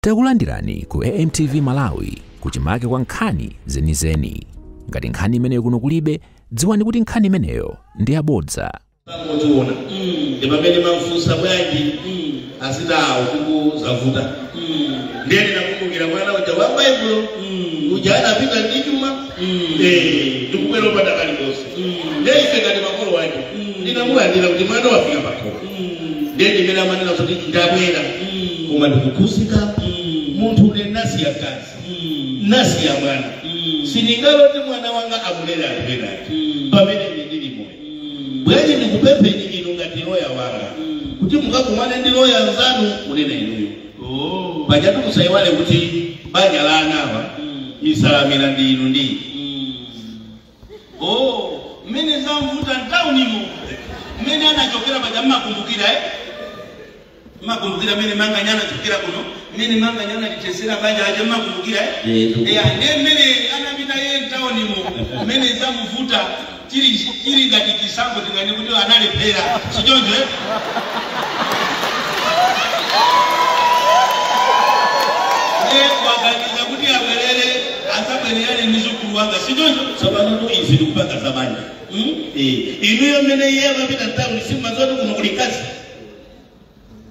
Takulandirani ku AMTV Malawi kuchimake kwa nkhani zenizeni. Ngati nkhani imeneyo kuno kulibe, dziwani kuti nkhani imeneyo ndi yabodza. Motiona ndi pamene mamfunsa bwanji asitawo kukuzavuta, ndiye ndinakumbukira mwana uja wa Baibulo uja anapita ndi chuma, ndikubwera opanda kalikonse. Ndiye ife ngati makolo wake ndinamulandira kuti mwana wafika pakhomo. Ndiye ndimene amanena kuti ndabwera koma ndikukhuzika, munthu une nasiya kazi, nasiya mwana, sindingaloti mwana wanga amulere anthu pamene ine ndili moyo. Bwanji ndikupempheni inu ngati loya wanga kuti mukakumane ndi loya nzanu kunena inuyo. Pajatu musayiwale kuti banja la anawa misalamira ndi inu ndi Oh, mmene zamvuta mtaunimo, mmene anachokera paja mmakumbukira, eh? Mmakumbukira mmene Manganya anachokera kuno, mmene Manganya anachitesera banja aja, mmakumbukira, eh? Eya, ndiye mmene anapita iye mtaunimo, mmene zamuvuta chili chili ngati chisango, tingani kuti analephera, sichoncho, eh? Ndiye waganiza kuti abwerere, asabwererane ndi zukulu wanga, sichoncho? Tsopano tu izi ndikupanga za banja. Inuyo mmene iye amapita mtauni simmazoti kuno kuli kazi?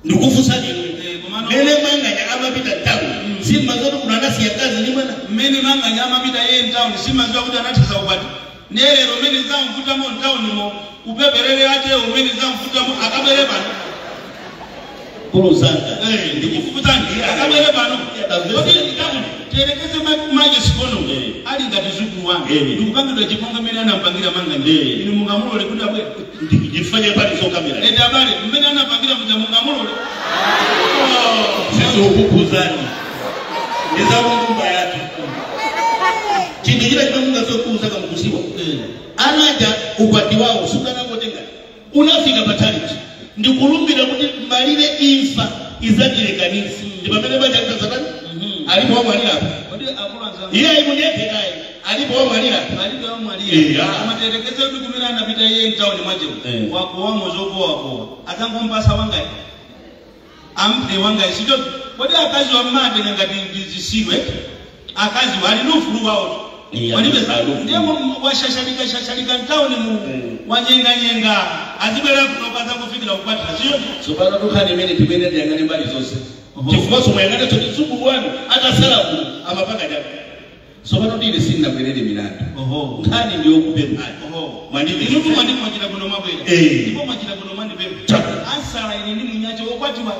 Ndikufunsani inuyo. Komano mmene Manganya amapita mtauni simmazoti kuno anasiya kazi ndi mwana? Mmene Manganya amapita iye mtawuni simaziwa kuti anathetsa ukwati? Ndiye lero mmene zamvutamo mtawunimo, upeperere achewo, mmene zamvutamo akabwere pano? Kolo zanga. Ndikufufutsani, akabwere pano? Kodi takuti tiyerekeze maje sikono ali ngati zukulu wanga, ndikupangidwa chipongwe mmene anampangira Manganya, inu mungamulole kuti abwere? Ndifanye pali zokamera. Ete abale, mmene anapangira muja mungamulole? Sizokukuzani, ndizakunyumba yathu. Chinthu china chimene mungazokuuza kamukuziwa, anaja ukwati wawo sukanangotenga unafika pa challenge, ndikulumbira kuti malire imfa izatilekanisi, ndi pamene banja litazatani. Alipo wamwalira apa? Kodi akulu anzanga, iye ayimunyephekayi, alipo wamwalira? Palibe wamwalira. Koma tiyerekeze kuti kumene anapita iye mtawuni mwachewo wakowamo zokowakowa, atangompasa wangayi, amphe wangayi, sichocho? Kodi akazi wammatenga ngati zisidwe? Akazi wali ndi ufulu wawo. Walipeza ndiye washashalika shashalika mtawuni mu wanyenganyenga, azibwera kuno kaza kufikira kukwatira, sichocho? Tsopano tukhani imene timene tiyang'ane mbali zonse, chifukwa somuyang'ane tsoti mzukulu wanu atasala kuno amapanga chabe. Tsopano ndine sindinabwerere milandu, nkhani ndiyokupemphani. Mwandimvetsa? Inutu mwachita kuno mwabwera, ndipo mwachita kuno mwandipempha. Ansala ine ndi munyache wokwatiwa,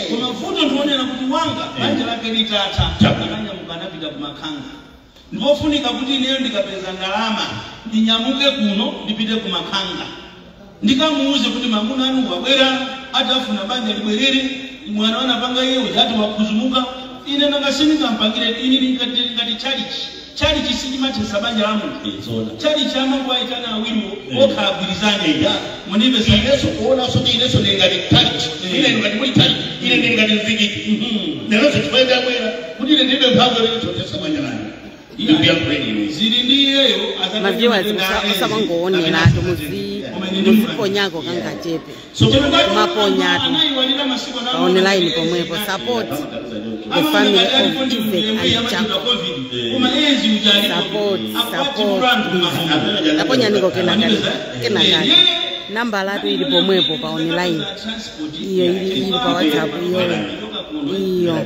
koma vuto ndionera kuti wanga banja lake litatha ananyamuka anapita kumakhanga. Ndipofunika kuti ineyo ndikapeza ndalama ndinyamuke kuno ndipite kumakhanga, ndikamuuze kuti mamuna anu wabwera, atafuna banja libwerere, mwana wanapanga iye uja ati wakhuzumuka. Ine nanga sindingampangire ini ngati chalichi? Chalichi sichimathetsa banja la munthu. Zona. Chalichi amangoayitana awiriwo okhala agwirizane. Munipeza? Ineso kuonanso kuti ineso ndili ngati chalichi, ine ngati muli chalichi, ine ndili ngati mzikiti. Nenonso chifukwa ndabwera kuti ine ndilibe mphamvu yoti ndithotesa banja lanu, ndikuyankhuleni ine. Zili ndi iyeyo. Ma viewers, musamangoonera muziponyako kangachepe, maponyatu pa online pomwepo. Support the family of Isaac and Jacob. Support, support please. Taponyaniko kenakale kenakale, namba latu ili pomwepo pa online, iyo ili pa WhatsApp iyo iyo.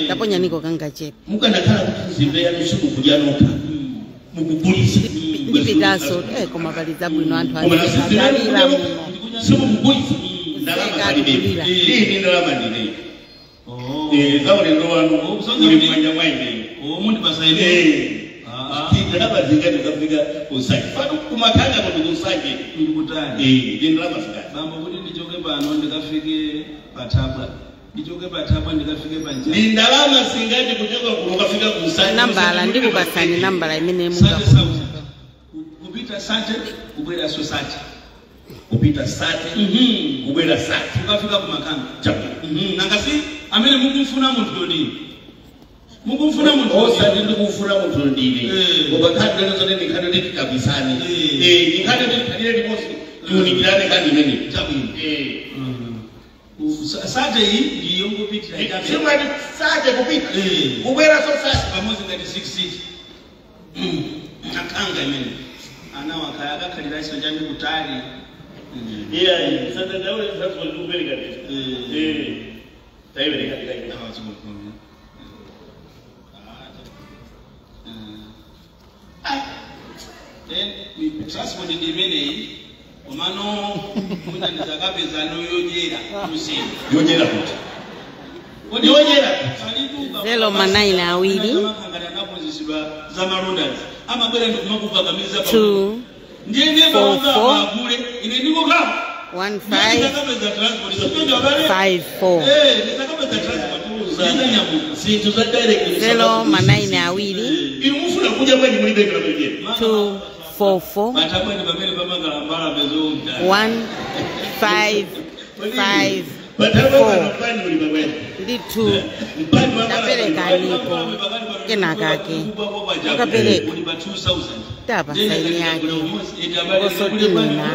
Taponyaniko kangachepe. Mukanakhala kuti nzimbe yanu simukudya nokha, mukugulisa. Ndipitanso, koma pali zabwino, anthu Koma alira muno. Simukugulisa, ndalama Kuseka, palibe. kulira. Lini ndalama ndine za ulendo wanu uli mwanja mwa ine. Mundipasa ine? Ndalama zingati zafika kusanje fano kumakhanga kuti kusanje? Ndikutani? Ndi ndalama zingati? Bambo, kuti ndichoke pano ndikafike pathabwa, ndichoke pathabwa ndikafike panja. Ndi ndalama zingati kuchoka kuno kafika kusanje? Nambala ndikupasani, nambala imene 30,000. munga Kupita 30, kubweraso 30. Kupita 30, kubwera 30. Ukafika kumakhanga. Chabwino. Nangasi amene mukumfuna munthu ndini, mukumfuna munthu. Osati ndikufuna munthu ndine, koma nkhani lero zone ndikhale nditikabisane. Nkhani ndikhalire limodzi, tiunikirane nkhani imeneyi. Chabwino. Sate iyi ndiyongopitira itape. Simwati sate kupita. Kubwera so sate. Pamodzi ngati 6 city. Akanga imene. Ana wakaya akakhalira iso chani kutali. Iya, sasa ndawe sasa ndikupereka ndizo. Taibereka taibereka. Then we transport ndi imeneyi komano munaniza kapeza noyonyera kuseni. Yonyera kuti. Yonyera. 0 manayina 2 zamalondazi amabwera ndikumakukakamiza 2 ndiye 4 4 agule ine ndikokhala 1 5 5 4 Zinthu za direct 0 manayina 2 Inu mufuna kuja bwanji mulibe ndalama yonyera. 2 4 4 Batabwene pamene pamakalambala pezomda 1 5 5 Bataba 4 pano pani muli pamene. ndi 2 Mpani wa Ndapereka niko kenakake ukapereka tapa saini yake osotinina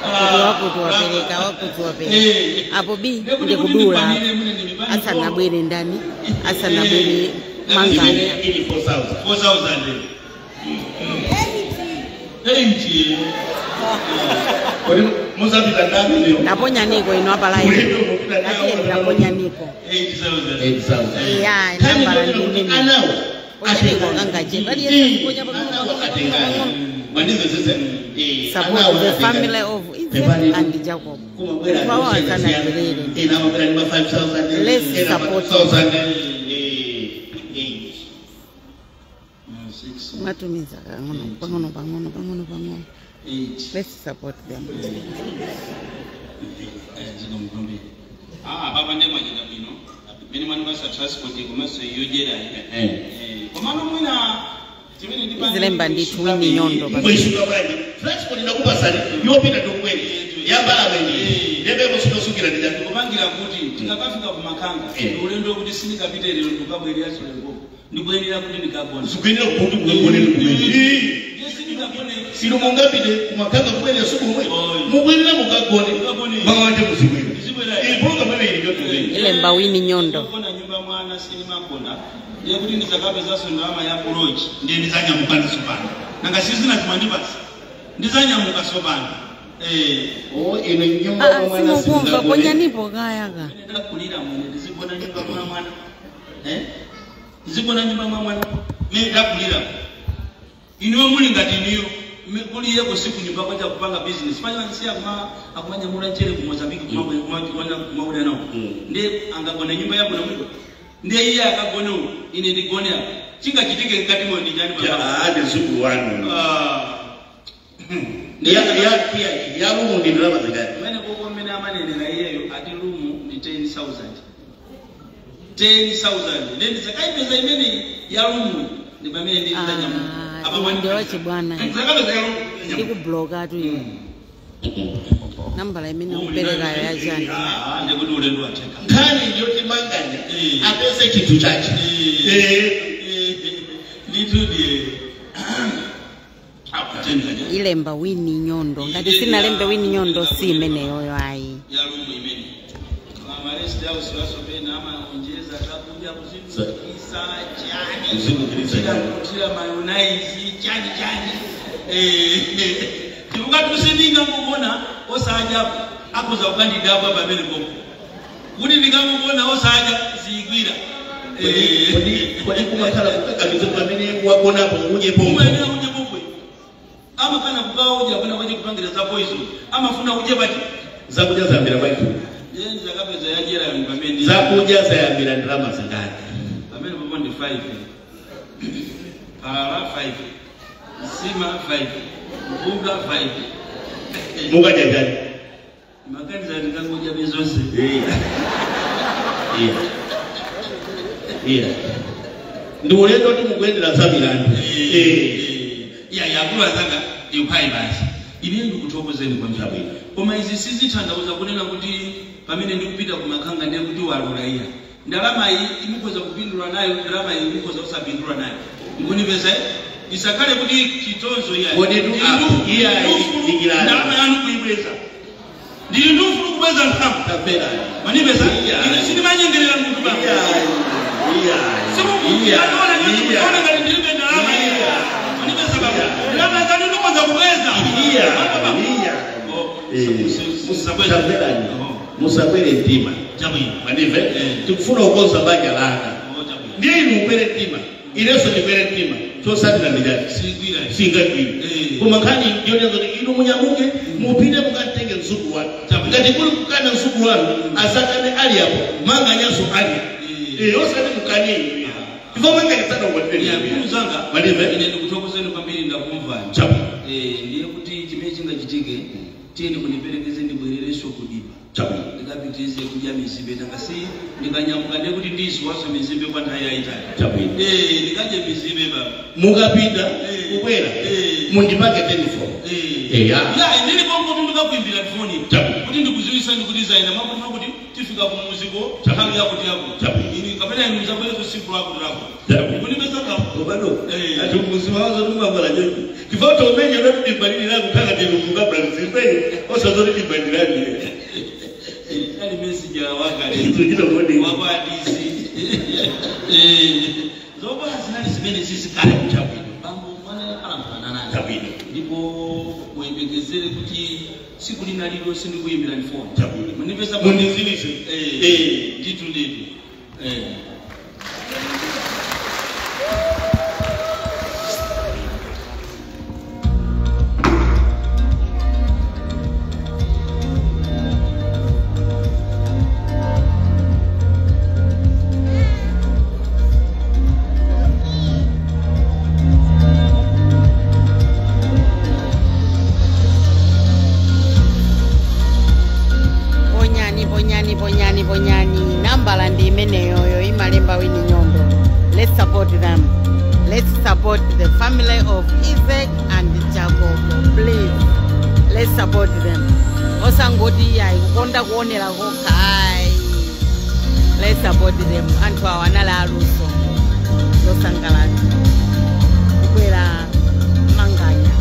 kuti wakuti wapereka wakuti wapereka apo b ndikudula asanabwere ndani asanabwere manganya Ili 4000. 4000 8. Kodi muzapita ndani leo? Ndaponya niko ino apa lai atiye ndaponya niko 8000. 8000. iya nambala ndimene Anawo. ponya niko kangache paliyense kuponya pang'ono Atengana. Mandizozese. Support the family of Isaac and Jacob. Kumabwera Pawa asanabwerere. Ena mabwera ndi ma 5000. Let's ena ma support. 2000. Matumiza pang'ono pang'ono pang'ono pang'ono pang'ono. Let's support them. Papa ndi mwachita bwino mene mwanipasa transport komanso yodyera komano mwina chimene ndipa- Izilemba ndithu wini nyondo pa Mwishuka bwanji. Transport inakupasani yopita ndokweli. Yambala mwenye. Ndebe musunosukira ndijatu. Ndikupangira kuti tikakafika kumakhanga ulendo kuti sindikapite lero ndikabwerera solengo ndikuyenera kuti ndikagone. Zikuyenera kuti mukagone kumene. Ndiye sindikagone. Sino mungapite kumakhanga kumene sukumwe. Oyi. Mubwerera mukagone. Mukagone. Mawanje muzibwera. Muzibwera. Program imene ili yotumene. Ilemba wini nyondo. Kugona nyumba mwana sinimakona ndiye kuti ndisakapezanso ndalama ya kuloji ndiye ndizanyamuka ndisopano nanga sizina zimandipasa ndizanyamuka sopano. Oh, ino nyumba Ah, mwana simukumva simungagone. ponya nipo kayaka. Mene ndakulira mwene ndizigona nyumba mwa mwana ndizigona nyumba mwa mwana mene ndakulira iniwo muli ngati iniyo kuliye kusiku nyumba kwaja kupanga business fanya nsiya kuma akumanyamula nchere ku Mozambique kumabwera nawo ndiye angagone nyumba yabwino mwiko ndiye iye akagone uku ine ndigone apa chingachitike mkati mwa ndijani baba Ah, ndizukulu wanu. Ndiye Ya lumu ndi ndalama zingati? Mene koko mmene amanenera iyeyo ati lumu ndi 10,000 10,000 ndiye ndisakaipeza imene ya lumu ndi pamene ndizanyamuka. Ah, iwe ndi wachibwana. Ndisakapeza ya lumu. Ndikubloka tu iwe. Nambala imene ukuperekayo yachani. Ah, ndikuti ulendo watheka. Nkhani ndiyoti manganya apeze chinthu chache. Ndithu akutenda Ilemba wini nyondo. Ngati sinalembe wini nyondo si imeneyoyo ayi. ya lumu imene amarest house wasopena amaonjeza chakudya kuzikisa chani Kuzikukirisa chani. kutira mayonnaise chani chani chifukwa tusindinga mukubona osadya akuza kukandidabwa pamene popo kuti ndingamubona osadya siyigwira. Kodi kumakhala kukakamiza pamene wagonapo udye pompo. Umayenera kudya pompo amakana kukaudya kwena kwache kupangira za poison amafuna kudya pati Zakudya zayambira bwanji? ndiye ndizakapeza yadyerayo ndi pamene Zakudya zayambira ndalama zingati? pamene popo ndi 5 palala 5 nsima 5 mpunga 5 Mukadya chani? Maganiza ndingangodya bezonse. Iya. Iya. Ndi ulendo kuti mukuyendera za milandu. Ya yakulu azanga yokhayi basi ine ndikuthokozeni kwambiri koma izi sizithandauza kunena kuti pamene ndikupita kumakhanga ndiye kuti walola iya ndalama iyi imukhoza kupindula nayo ndalama iyi imukhoza kusapindula nayo mukunipeza isakhale kuti chitonzo iya Kodi tu- iya, dikirani. ndalama yanu kuibweza ndili ndufulu. kubweza ndalama. Tamverani. Manipeza ine sindimanyengerera munthu baba. Simukuona nyonso ngati ndilibe ndalama. Manipeza baba. Ndalama zanu ndikhoza kubweza. Tamverani. Musakwere mtima. Manimve tikufuna kukonza banja langa. Ndiye inu mukwere mtima. Inenso ndikwere mtima. Chosatira ndijati. Singagwira. Koma nkhani ndiyonena kuti inu munyamuke mupite mukatenge mzukulu wanu. Ngati kuli kukana mzukulu wanu asakane ali apo manganyaso ali. Osati mukane inu. Chifukwa manganya sanakwatire. Mzanga Manimve ine ndikuthokozeni kwambiri ndakumvani. Ndiye kuti chimene chingachitike tiyeni mundiperekeze ndibwererenso kudipa. Ndikapitirize kudya mizimbe tangasi ndikanyamuka ndiye kuti ndiziwaso mizimbe kwa nthawi yayitali. Ndikadye mizimbe baba. Mukapita kubwera mundipange telefoni. Ya ndilipo kuti ndikakuimbira foni kuti ndikuziwisani kuti zaina mwakuti kuti tifika kumuziko nthawi yakuti yakuti. Ini kapena inu muzabwerezo siku lako lako. Munipeza kapo. Kobado ati muzimawazo tumabala joji. Chifukwa tomenye unatidimbaniri lako kaka tilumuka mzimbe osazoti dimbanirani. Ali messenger wakale. Tuchita kodi. Wakwadisi. Zoba zinali zimene zizikale kuchabwino. Bambo mwana alamphana naye. Chabwino. Ndipo muyembekezere kuti siku lina lililonse ndikuyimbira foni. Chabwino. Munipeza Mundiziwise. Ndithu ndithu. Ponyani, ponyani, ponyani. Nambala ndi imeneyoyo imalemba Winnie Nyondo. Let's support them. Let's support the family of Isaac and Jacob. Please, let's support them. Osangoti ayi kukonda kuonera kokha ayi. Let's support them. Anthu awa anali aluso losangalatsa. Kukwera manganya.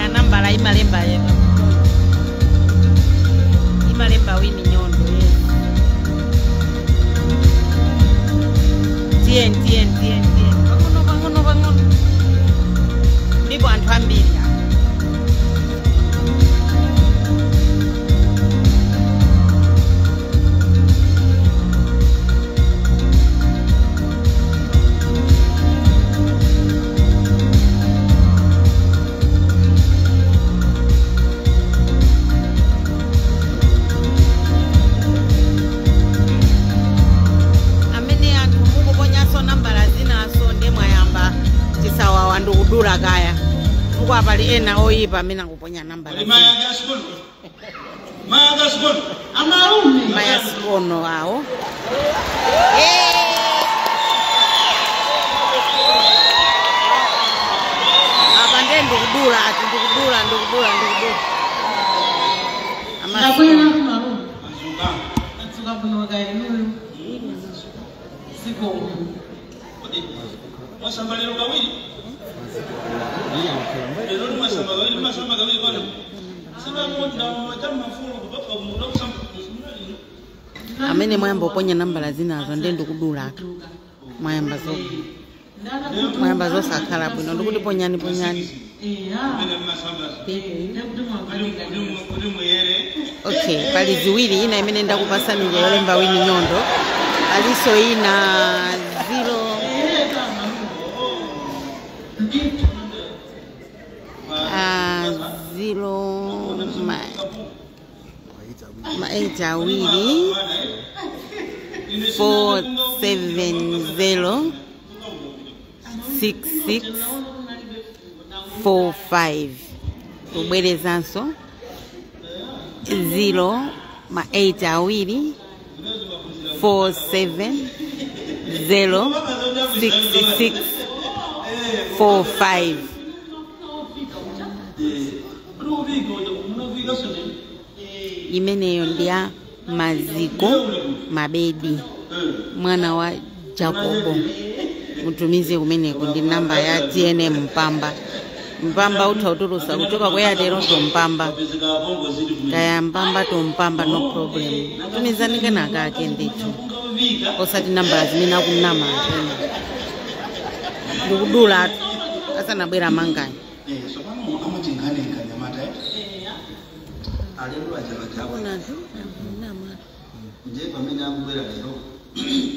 Anambala imalemba imalemba Winnie Nyondo. Tien tien tien tien pang'ono pang'ono pang'ono ndipo anthu ambiri. Amene anthu mukuponyanso nambala zinaso ndi mwayamba chisawawa ndikudula kaya chifukwa pali ena oyipa amene akuponya nambala Kodi mayi ake asikono? Mayi ake asikono? Amalume. mayi asikono awo. Apa ndiye ndikudula ati ndikudula ndikudula ndikudula. Ndakwera Amasikono. malume. Azuka. Atsuka bwino kainuyo. Siko. Kodi mwasamba lero kawiri? Lero mwasamba kawiri, mwasamba kawiri kwano. Amene mwayamba uponya nambala zinazo ndiye ndikudula aka. Mwayamba zo. Mwayamba zosakhala bwino ndikuti ponyani ponyani. Okay, pali ziwiri ina imene ndakupasani nje yolemba Winnie Nyondo. Aliso ina 0 0 ma 8 awiri 4 7 0 6 6 4 5. Kubwerezanso 0 ma 8 awiri 4 7 0 6 6 4 5. Imeneyo ndi ya Maziko Mabedi, mwana wa Jacobo. Mutumize kumeneko ndi namba ya TNM Mpamba. Mpamba utha utulusa kuchoka kwa Airtel to Mpamba. Kaya Mpamba to Mpamba, no problem. Tumizani kenakake ndithu. Osati nambala zimene akunama anthu. Ndikudula atu asanabwera mangani. So pano amati nkhani nkanyamata alero ajabajawa nje pamene akubwera lero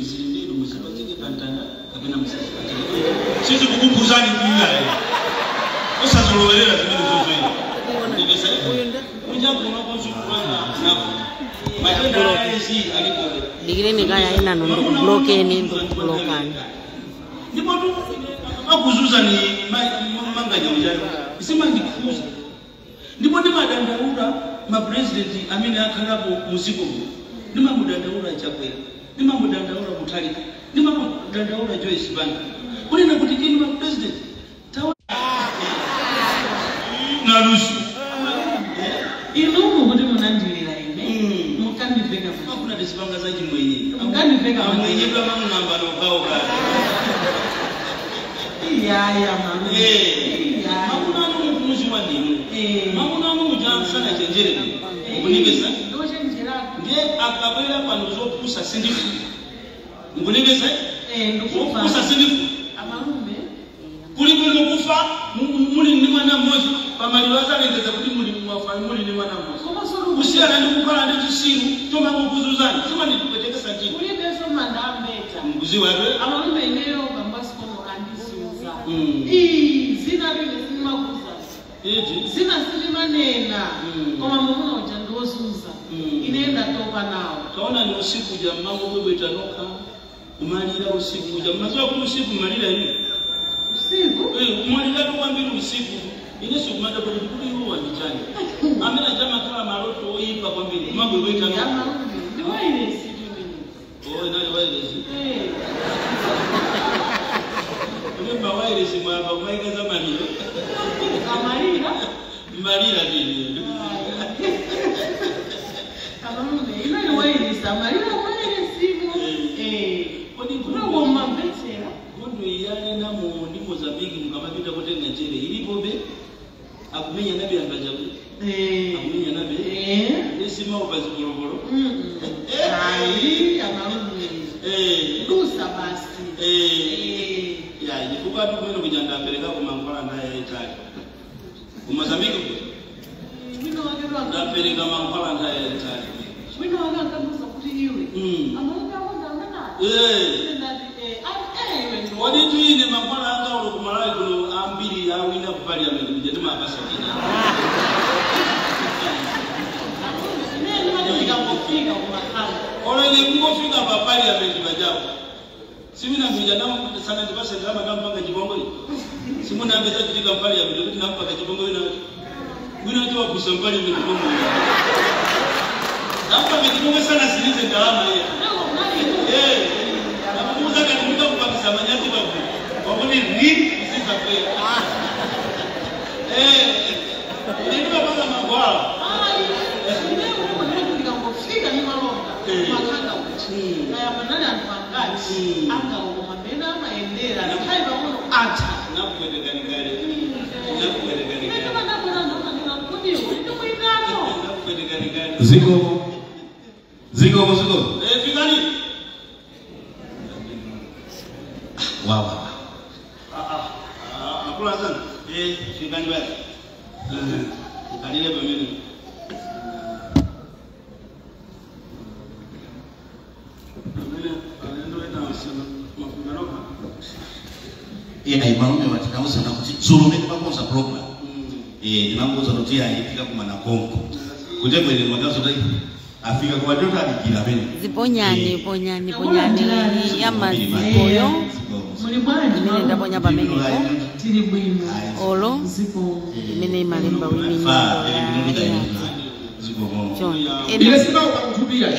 zili mbiri muzipachike pantanda kapena musazipachike sisi kukumbuzani kuila usazolowerera zimene zozoita Dikireni kaya ina ndikublokeni ndikublokani. Ndipo tu makuzuza ni manganya ujani isema ndikuzuza ndipo ndimadandaula ma president amene akhalapo muziko ndimamudandaula Chakwera, ndimamudandaula Mutharika, ndimamudandaula Joyce Banda kunena kuti inu ma president nalusu inumu kuti munandilira ine mukandiveka makuna tisipanga za chimwenye mukandiveka mwenye bwa mang'amba nokaoka iyaya mama makuna anu mukumuzi wa ndinu makuna anu mujansana chenjere mukunipeza ndiye akabwera pano zopusa sindifu mukunipeza zopusa sindifu amalume kuli bwino kufa muli ndi mwana mmodzi pamaliro azalengeza kuti muli mwafa muli ndi mwana mmodzi kusiyana ndi kukhala ndi chisiru chomangokuzuzani chimandipwetekesa mtima kulibenso mandambeta mkuziwa atu amalume ineyo pambasikono andizuza zina lile sinimakuza zina sinimanena koma mumuna uja ndiozuza ine ndatopa nawo taona ni usiku ja mmango bwebweta nokha kumalira usiku ja mazuwa kuti usiku malira ine usiku kumalira kwambiri usiku ine sikumada kuti kuti iwo wandichani amene achamakhala maloto oyipa kwambiri mabwebweta nokha ndi wailesi tumene inali wailesi Remember wailesi mwamba kumaika za maliro amalira malira tini amalume inali wailesi amalira wailesimu kodi unongomambetsera nkhondo iyali namo ndi Mozambique mukamapita kutenga njere ilipobe akumenya nabe ambajabu akumenya nabe esimao pazipolopolo ayi amalume dusa basi ya chifukwa tu kumene kuja ndaperekako mankhwala nthawi yayitali ku Mozambique wina wake ndapereka mankhwala nthawi yayitali wina wake akabuza kuti iwe amalume akonda amenayo Kodi tuine mankhwala anga ulo ku Malawi kuno ambiri awina ku parliament kuja timapasa kina olo ine kungofika pa parliament pajapo simina mija sana ndipase ndalama ndampanga chipongwe simunambe zachitika parliament kuti nampanga chipongwe wina wina wagwisa parliament chipongwe nampanga chipongwe sana silize ndalama iya namuuza kati mukakupangisa manyazi babu wakuti ri isizakwera ine ndimapanga mankhwala Ziko ziko ziko fikani wawa akula sana fikani basi kalile pamene Iya malume watinauza kuti dzulo mene pakonza program ndinangoza kuti ayitika kumana konko kuti bwere mwakazoti afika kwa dota adikira pene Ziponyani ponyani ponyani ya mazikoyo muli bwanji imene ndaponya pamenepo tili bwino olo imene imalemba wini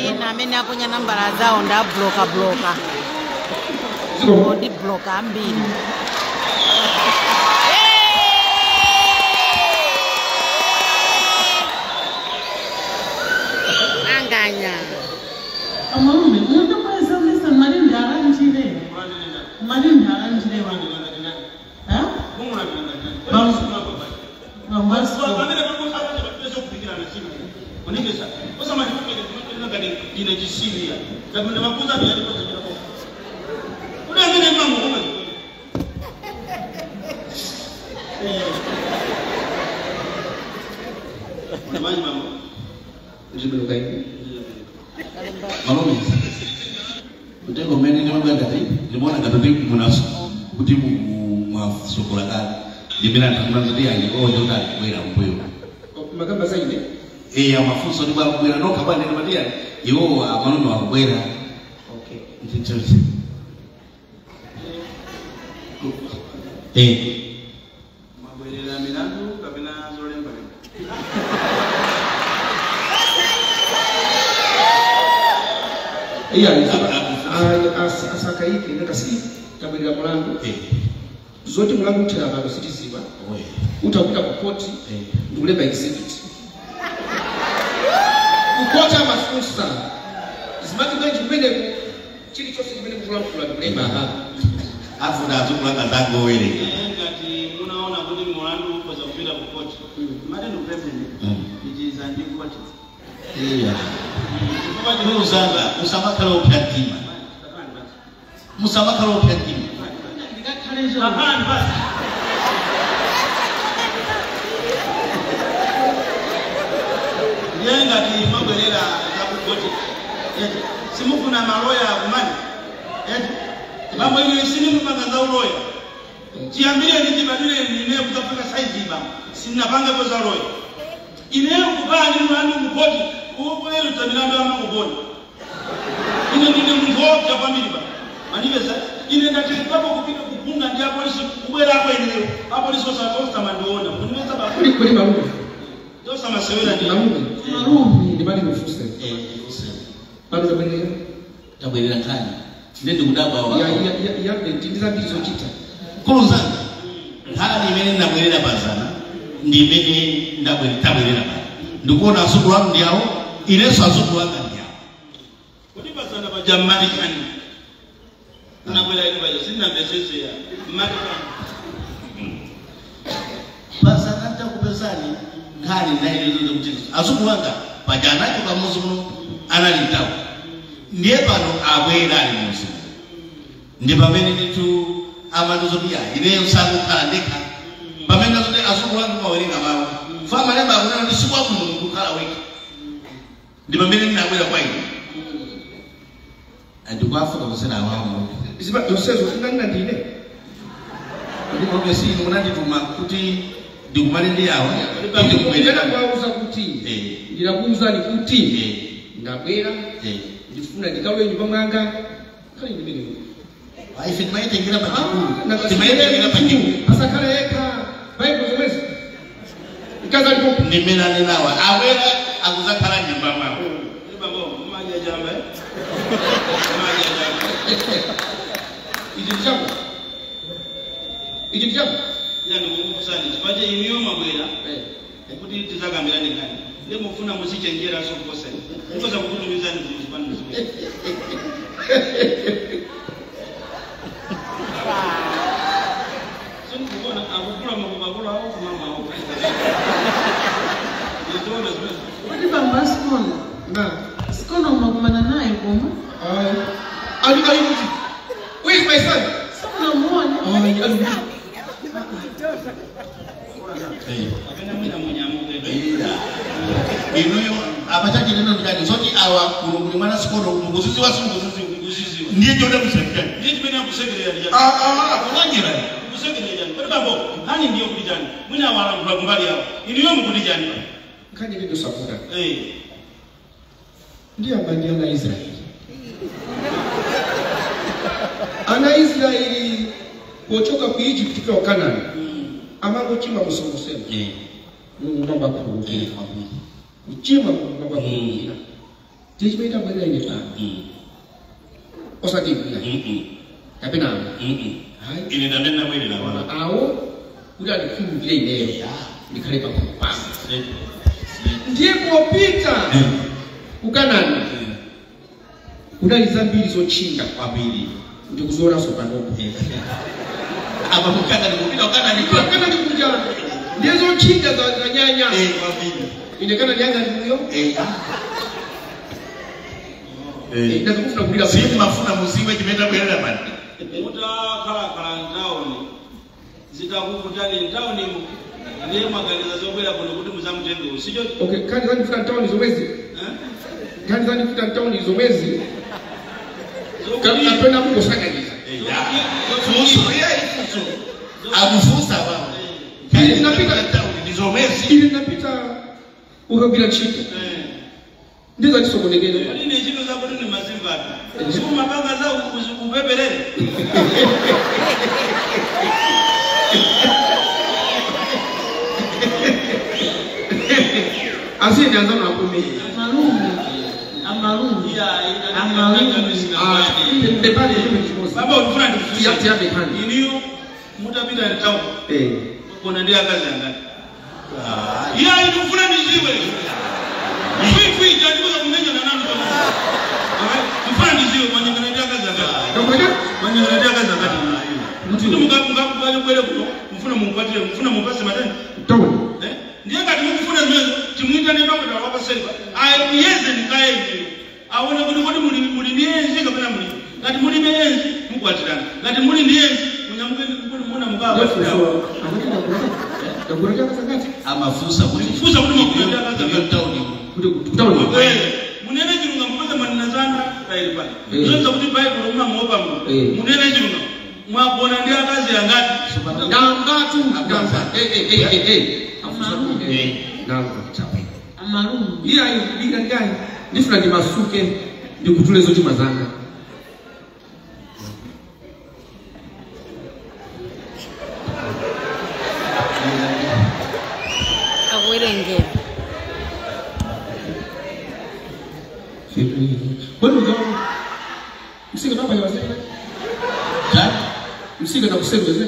ena amene aponya nambala zawo ndabloka bloka odi bloka ambiri. Manganya. Pamene pakusabata pese kupikira na china. Onekesa. Osama ndikupere kunotenga ngati ndine chisiriya. Ndapenda makuza ndi ali kosa china. Kuna amene mangu koma. Mwanyi mama. Ndibeluka ivi. Malome. Kutengo mene ndimabwera ngati ndimaona ngati ndi munaso kuti mwasokola kale. Ndimene anthu amanzoti ayi ojo kale kubwera mbuyo. Makamba zaine. Eh amafunso ndi kubwera nokha bwana ndimati ayi iwo amalume akubwera. Okay. Ndithu. Eh. Mabwerera milandu kapena zolemba. Iya, asakaike ndakasi tabwerera mulandu. Zoti mulandu uthera pano sitiziwa. Utakuta ku koti ndikulemba exhibit. Kukota mafunsa. Zimati bwenji kumene chilichonse chimene mukulankhula ndikulemba apa. Afuna azokulanga zangowereka. Ngati munaona kuti mulandu ukhoza kupita ku koti. Mate ndikupempheni. Ichiza ndi koti. Iya. Musanga musamakhala opya mtima. Musamakhala opya mtima. Ndikakhale basi. Ndiye ngati mabwerera zakugoti. Simufuna maloya akumani. Bambo ine sinimupanga za uloya. Chiyambire ndichibadwire ine kutafika saizi bambo. Sinapanga kwa za uloya. Ineyo kupaa ndi mlandu mukoti ubwere tamilandu amangogona. Ine ndine munthu wopsa kwambiri ba. Manipeza ine ndatengapo kupita kupunga ndi apolisi kubwera apo ineyo. Apolisi osakosta mandiona. Munipeza ba. Kuli kuli malume. Ndosa masewera ndi malume. Malume. Ndimati mufuse. Mufuse. Pano tabwerera. Tabwerera nkhani. Ndiye ndikudabwa wa. Ya ya ndi zambiri zochita. Kuluzana. Nkhani imene ndabwerera pazana. Ndi imene ndabwerera pano. Ndikuona azukulu anu ndi awo, inenso azukulu anga ndi awo. Kuti pazana paja mmalikani. Unabwera inu paja sindinamvetsetse ya mmalikani. Pazana ndakupezani nkhani nayi kuti azukulu anga paja anachoka m'muzi muno anali mtawo. Ndiye pano abwera ali m'muzi muno. Ndi pamene ndithu amandizoti ya ineyo sakukhala ndekha. Pamene azoti azukulu anga mawerenga mawu. Fama lemba akunena ndi siku wabwino munthu kukhala wekha. Ndi pamene ndinabwera kwa inu. Andikuafuka kusena awawo. Ziba zonsezo zinanena ndine. Ndipo si inu munandituma kuti ndikumane ndi awa. Ndikubwerera kuwauza kuti ndinakuwuzani kuti ndabwera ndifuna ndikalowe nyumba mwanga khali ndimene. Ife timayitengera pachikulu. Timayitengera pachikulu. Asakhale yekha. Baibulo zomwezi. Mkazi alipo. Ndimene anenawa. Abwera akuzakhala nyumba mwawo. Bambo mmaja jamba. Mmaja jamba. Ichi ndi chako. Ichi ndi chako. Ya ndikukufunsani chipache iniyo mabwera kuti tizakambirane nkhani. Ndiye mufuna muzichenjera so kuposeni. Ndikoza kukutumizani zinthu pano zimene. Sindikuona akugula makukakula awo kumama awo. Ndizoona zimene. Kuti bambo asikono. Na. Sikono umakumana naye koma? Ayi. Ali ali kuti. Where is my son? Sikunamuona. Ayi ali kuti. Kapena mwina munyamuke. Inuyo apachachi neno ndikati zoti awa kuno kuli mwana sikono mukuziziwa si mukuziziwa. Mukuziziwa. Ndiye choda kusekera. Ndiye chimene akusekerera ndi chani. Kulonjera. Kusekerera chani. Kodi bambo nkhani ndiyo kuti chani. Mwina awalankhula kumbali yawo. Inuyo mukuti chani. Nkhani ndi yosavuta. Ndiyamba ndi ana Israeli. Ana Israeli pochoka ku Egypt kufika ku Canaan. Amangochimwa kusongosema. Mulungu mwamba khululukira. Kuchimwa Mulungu mwamba khululukira. Tichimene tabwerera ine pano. Osati ine. Kapena awo. Hayi. Ine ndamene ndabwerera wala. Awo kuti andikhululukire ineyo. Ndikhale pakhomo pano. Ndiye popita ku Canaan. Kunali zambiri zotchinga kwambiri. Ndikuzoonanso panopo. Apa mukana ndikupita kukana Kukana ndikuja. Ndizo chinga za nyanya. Inekana nyanya ndiyo. Ndazokufuna kulira. Simu mafuna muziwe chimenda kuenda pano. Mutakhala khala ntawuni. Zitakuvutani ntawuni ndiye mwaganiza zobwera kuno kuti muzamutenge usicho. Okay, kani zani futa ntawuni zomwezi? Kani zani futa ntawuni zomwezi? Kapena mungosanganiza. Fuso ya ifuso. Akufusa wao. Ili napita ntawuni zomwezi. Ili napita ukagwira ntchito. Ndizo tisokonekera. Ine ntchito zako ndi mazimbata. Sumapanga za upeperere. Así ya no la comí. Amarume. Baba ulifuna ndifusa. Iniyo mutapita ntawo. Kona ndi akazi angati. Iya inufuna ndiziwe. Fui jaribu kumenya na nani kama. Mfuna ndiziwe mwanyangana ndi akazi angati. Mwanyangana ndi akazi angati. Mtu muka kwele kuno mfuna mumpatire mfuna mumpase matani. Tawo. Ndiye kati mukufuna zimezo timwita ndi dokota wapaselipa ayeze ndikaye aone kuti kodi muli ndiyenzi kapena muli ngati muli benzi mukwatirana ngati muli ndiyenzi munyamuke kuti muna mukaba amafusa kuti fusa kuti makuyenda kaza kuti kutauni munene chirunga mupeza manina zana kaili pano zonza kuti Bible mumamuopa mu munene chirunga mwagona ndi akazi angati ndangatu ndanga Amarume. Iya iya ngai ndifuna ndimasuke ndikutule zochimwa zanga. Akuwerengera. Kwani uzo msika napa ya wazee? Msika na kusema wazee.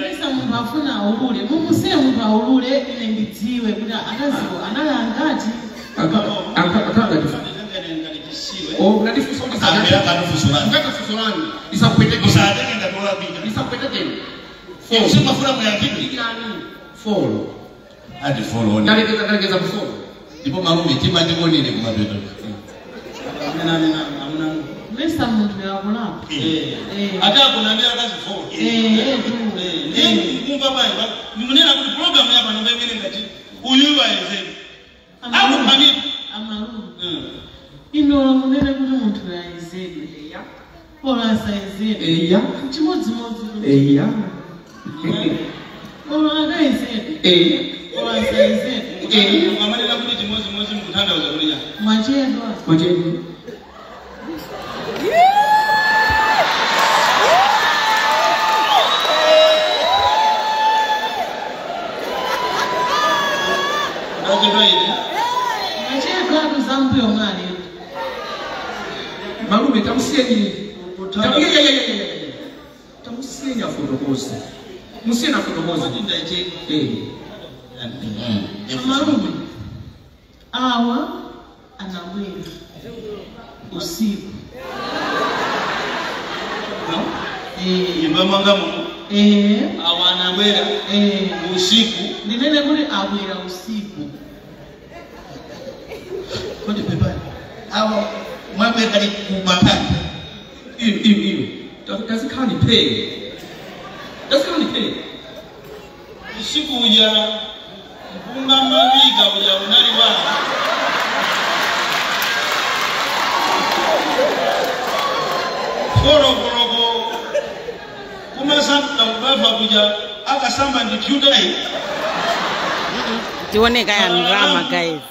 Mesa munthu afuna aulule mumusiye munthu aulule ine ndidziwe kuti akaziwo anali angati. Ndipo malume timandikonire kumapeto. Mesa munthu yakulapa. Ata kuna ndi akazi 4. Ndiye kumva bai nimunena kuti program yapa nomba imene ngati uyu wayezeni. Akuphanira amalume. Ino munene kuti munthu yayezedwe. Pola asayezedwe. Eya. Chimodzimodzi. Eya. Pola akayezedwe. Eya. Pola asayezedwe. Eya. Amanena kuti chimodzimodzi mukuthandauza kuti nyani. Mwachedwa. Mwachedwa. Malume tamusiyeni. Tamusiyeni afotokoze. Musiyeni afotokoze. Malume awa anabwera usiku. Nyumba mwanga muno. Awa anabwera usiku. Ndinene kuti abwera usiku. Kodi pepani. Awa mwabwera kali kumakani. Iyo. Tazikani pay. Tazikani pay. Usiku uja mpunga mabika uja unali wa. Forokoroko kumasamba kubafa kuja akasamba ndi pyutai. Tioneka ya ndrama guys.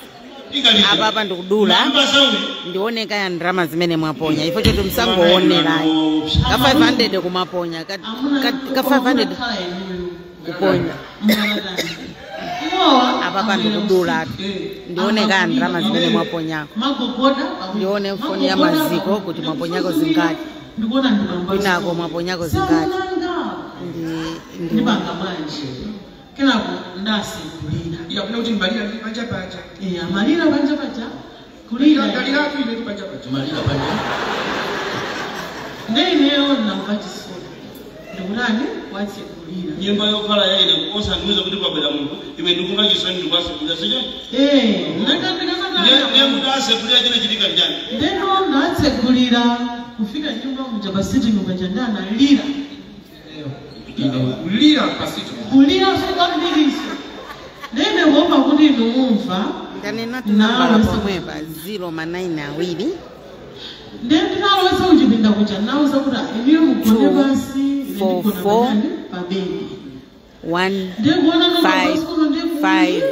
Apa ndikudula ndioneka ya ndrama zimene mwaponya ifo choto msangoonera ka 500 kumaponya ka 500 kuponya. Apa ndikudula ndioneka ya ndrama zimene mwaponyako. Ndione mfoni ya maziko kuti mwaponyako zingati. Inako mwaponyako zingati. Ndibanga manje. Kenako ndasi kulira. Iya kuna kuti mbalira ndi panja paja. Iya malira panja paja. Kulira. Ndalira tu ile panja paja. Malira panja. Ndeineyo na ndinangomva chisoni ndikutani watsegulira nyumba yokhala yaine osandiuza kuti kwabwera munthu iwe ndikumva chisoni ndikwasegulira sicho ndakandikasakaya munthu asegulira chine chitika njani ndeno ndatsegulira kufika nyumba muja pa sitting paja ndanalira kulira pasito kulira kwambiriso ndene ngomva kuti inu mumva ndanena tinambala pomwepa 0 ma 9 awiri ndinalowesa kuchipinda kuja nauza kuti iniyo mugone pasi 4 4 pabedi 1 ndikuona 5 5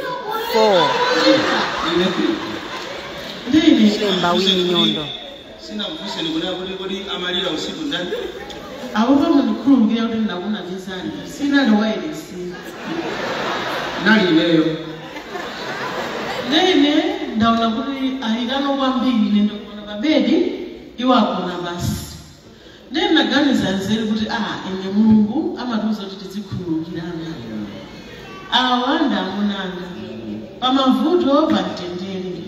4 ndine ilemba wini nyondo sina mfuse nikunena kuti kodi amalira usiku ndani abo pamundikhululukira kuti ndakunamizani sinali wairesi nali ineyo ndine ndaona kuti alirano kwambiri ine ndikuona pabedi iwo agona basi ndine ndaganiza nzeru kuti ine Mulungu amatiuza kuti tizikhululukirana awa ndamunanga pamavuto pamtendere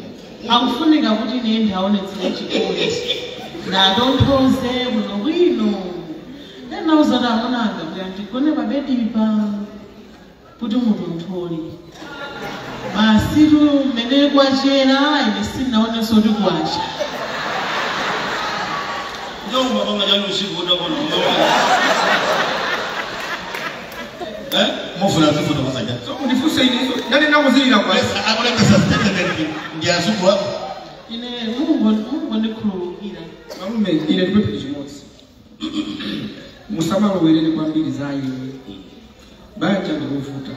akufunika kuti ine ndaonetsere chikondi ndatonthoze bwino bwino ndinauza kuti amunanga kuti andigone pabedipa kuti mutonthole basitu mmene kwachera ine sinaonenso kuti kwacha ndio mapanga jani usiku utapona mufuna zifuta masaja so unifuse inezo ndani nakuzilira kwa akulembesa statement ndi asuku wako ine Mulungu ndikhululukira malume ine ndipepere chimodzi musamalowerere kwambiri za iwe banja ndikuvuta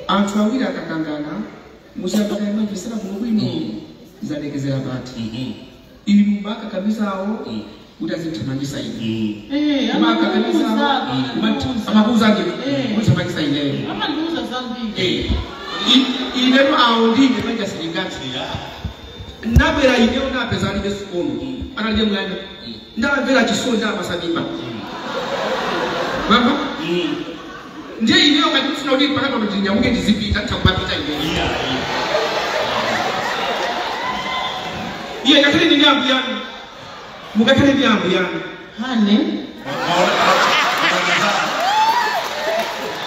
anthu awiri akakangana musapita imajisira kuno bwino zalekezera pati inu makakamisawo kuti azithamangisa ine makakamisawo amakuuza ndine kuthamangisa ineyo amandiuza zambiri inetu awo ndine banja silingati ndabwera ineyo ndapeza alibe sikono analibe mwana ndamvera chisoni ndamasamimba mama ndiye ineyo ngati mfuna kuti pakati pano ndinyamuke ndizipita ndithakupapita ineyo iye ngakhale ndi ambu yanu mukakhale ndi ambu yanu hane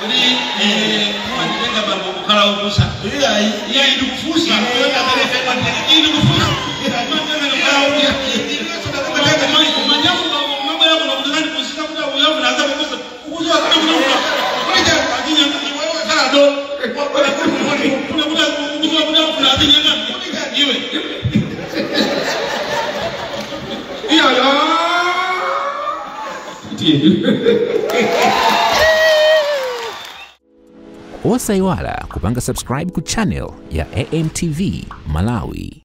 kuti nditenga bambo kukhala ukusa iye ndikufusa ndikufusa Osaiwala kupanga subscribe ku channel ya AMTV Malawi.